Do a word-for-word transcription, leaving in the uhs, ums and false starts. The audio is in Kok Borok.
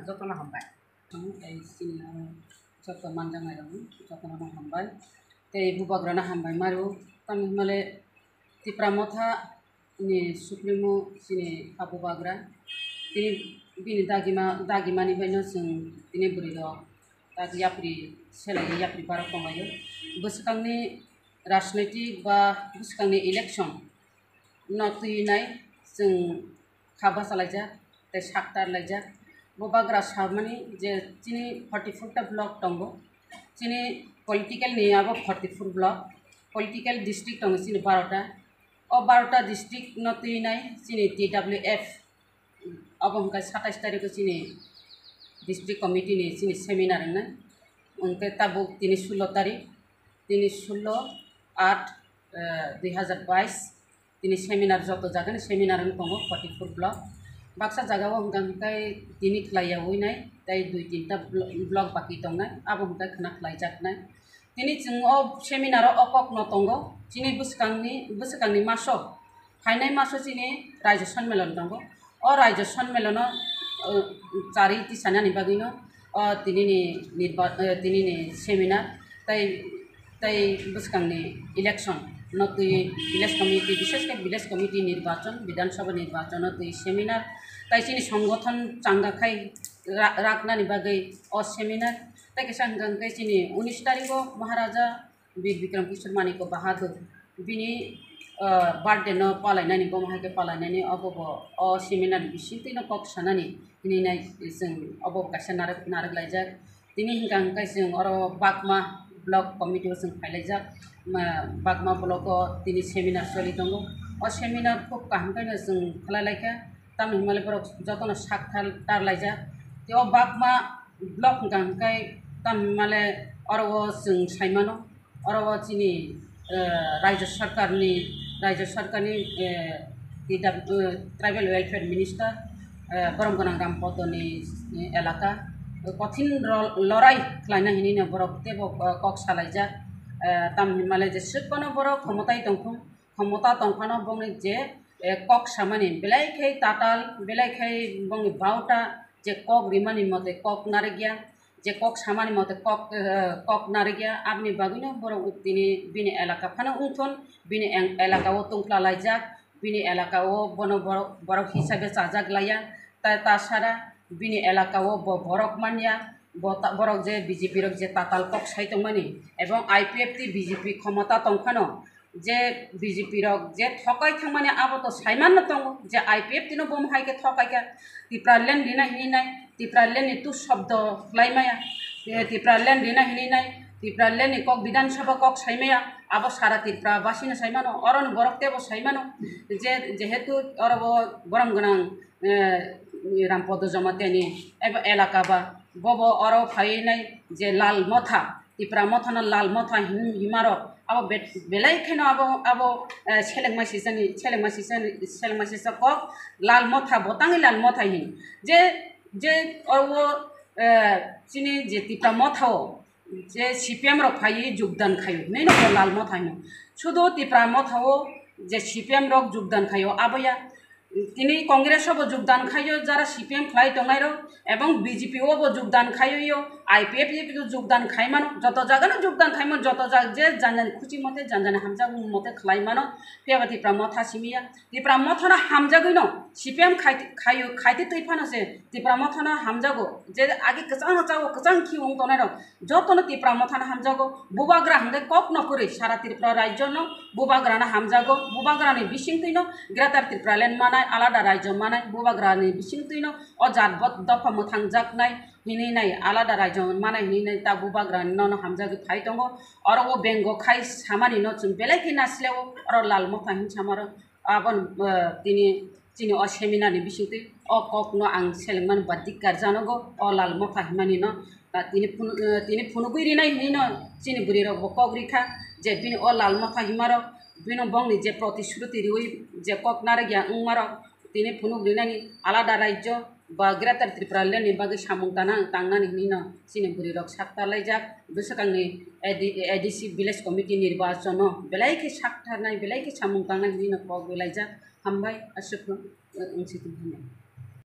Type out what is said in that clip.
Jotono hambai. Tei chini joto manjaknairokno jotono hambai. Tei bubagrano hambai mario. Tamni hwnmale Tipra Motha ni supremo chini a bubagra. Tini bini dagima, dagimani baino chwng tini bwrwirok tak yapri selai yapri barok tonglaio. Bwskangni rajnaitik ba bwskangni election no twi nai chwng kha bachalaijak tei saktar laijak. Bubagra samani je chini forty four ta block tongo, chini political ni abo forty four block, political district tongo chini baro ta. O baro ta district no twi nai chini T W F, abo hwnkhe satais tarikh o chini district committee ni chini seminar wngnai. Hwnkhe tabuk tini sullo tarikh, tini sullo aat, eh, dui hazar bais, tini seminar joto jagani seminar wng tongo forty four block. Baksa jagao hwnkha hwnkhe tini khlaiyawi nai, tei dui tinta blo-, block baki tongnai, abo hwnkhe khwna khlaijaknai. Tini chwng o seminar o o kokno tongo, chini bwskangni, bwskangni maso, phainai maso chini Raijo Sonmelon tongo. O Raijo Sonmelono, uh, chari tisanani bagwino o tinini nirba-, uh, tinini seminar, tei, tei bwskangni election no twi village committee, bishesh khe village committee nirbachon, Bidhan Sabha nirbachon no twi seminar, tei chini songgothon changa khai ra-, raknani bagwi o seminar. Tei kisa hwnkha hwnkhe chini unis tarikh o Maharaja Bir Bikram Kishore Manikya Bahadur bini, ah, birthday no palainani, bomo hai khe palainani, obo bo o seminar ni bisingtwi no kok sanani hinwi nai chwng obo bo kaisa narwk, narwk laijak. Tini hwnkha hwnkhe chwng oro Bagma block committee o chwng phailaijak. Ma, Bagma block o tini seminar choli tongo. O seminar khub kaham khe no chwng khlai laikha. Tamni hwnmale borok jotono sak thar-, tarlaijak. Tei o Bagma block hwnkha hwnkhe tamni hwnmale oro o chwng saimano, oro o chini, eh, Raijo Sarkarni, Raijo Sarkarni, eh, T W, eh, Tribal Welfare Minister, eh, Borom Gwnang Ram Podoni, eh, elaka, eh, kothin ro-, lorai khlaina hinwi no borok teibo, eh, kok salaijak. Eh, tamni hwnmale jeswk phano borok khomotai tongthung, khomota tongphano bongni je, eh, kok samani belai khe tatal, belai khe bongni bauta je kok rimani mote kok narikya, je kok samani mote kok, eh, kok narikya, aboni bagwino borok tini bini elaka phano wngthon, bini eng-, elaka o tongpla laijak, bini elaka o bono borok, borok hisabe chajak laiya, ta, ta sara bini elaka o bo borok manya, bo ta, borok je B J P rok je tatal kok sai tongmani, ebong I P F T B J P khomota tongphano, je B J P rok je thokai thangmani abo to saimanno tongo, je I P F T no bomo hai khe thokai kha, Tipraland rina hinwi nai, Tipraland ni tu shobdo khlai maya, eh, Tipraland rina hinwi nai, Tipraland ni kok Bidhan Sabha kok sai maya, abo sara Tripura basino saimano, oro ni borok teibo saimano, je, jehetu oro bo borom gwnang, eh, Ram Podo Jamatia ni ebo elaka ba, bobo oro phaiwi nai je Lal Motha, Tipra Motha no Lal Motha hin-, himarok abo be-, belai kheno abo, abo, eh, selengma sisani, selengma sisani, selengma sisa kok Lal Motha, bo tangwi Lal Motha hin. Je, je oro, eh, chini je Tipra Motha o je C P M rok phaiwi jogdan khaio, hinwi no bo Lal Motha hino. Sudo Tipra Motha o je C P M rok jogdan khaio, aboya tini Congress o bo jogdan khaio, jara C P M khlai tongnai rok, ebong B J P o bo jogdan khaio, I P F T o jogdan khaimano, joto jaga no jogdan khaimano, joto jaga je janjani khuchi mote, janjani hamjak mote khlai mano, phiya ba Tipra Motha simiya, Tipra Motha no hamjagwi no C P M khai, khaio, khaite twi phano se Tipra Motha no hamjago, je age kwchang no chago, kwchang khi wng tongnai rok, jotono Tipra Motha no hamjago, bubagra hwnkhe kok no kwrwi sara Tripura rajyo no bubagra no hamjago, bubagra ni bisingtwi no Greater Tipraland manai, alada rajyo manai, bubagra ni bisingtwi no o jat bot dopha mwthangjaknai hinwi nai, alada rajyo manai hinwi nai ta bubagra no no hamjagwi phai tongo. Oro o bengo khai samani no chwng belai khe nasileo, oro Lal Motha hin samaro, aboni, eh, tini chini o seminar ni bisingtwi o kok no ang selengmani ba dikkar janogo, o Lal Motha himani no, ah, tini phunu-, eh, tini phunugwi rinai hinwi no chini bwrwi rok bo kok rikha je bini o Lal Motha himarok bini bongni je protishruti riwi je kok narwkya wngmarok tini phunuk rinani alada rajyo ba Greater Tipraland ni bagwi samung tana tangnani hinwi no chini bwrwi rok sak talaijak bwswkangni A D, A D C Village Committee nirbachon no belai khe sak tharnai belai khe samung tangnai hinwi no kok rwlaijak. Hambai, aswkno, eh, wngsi tong phano.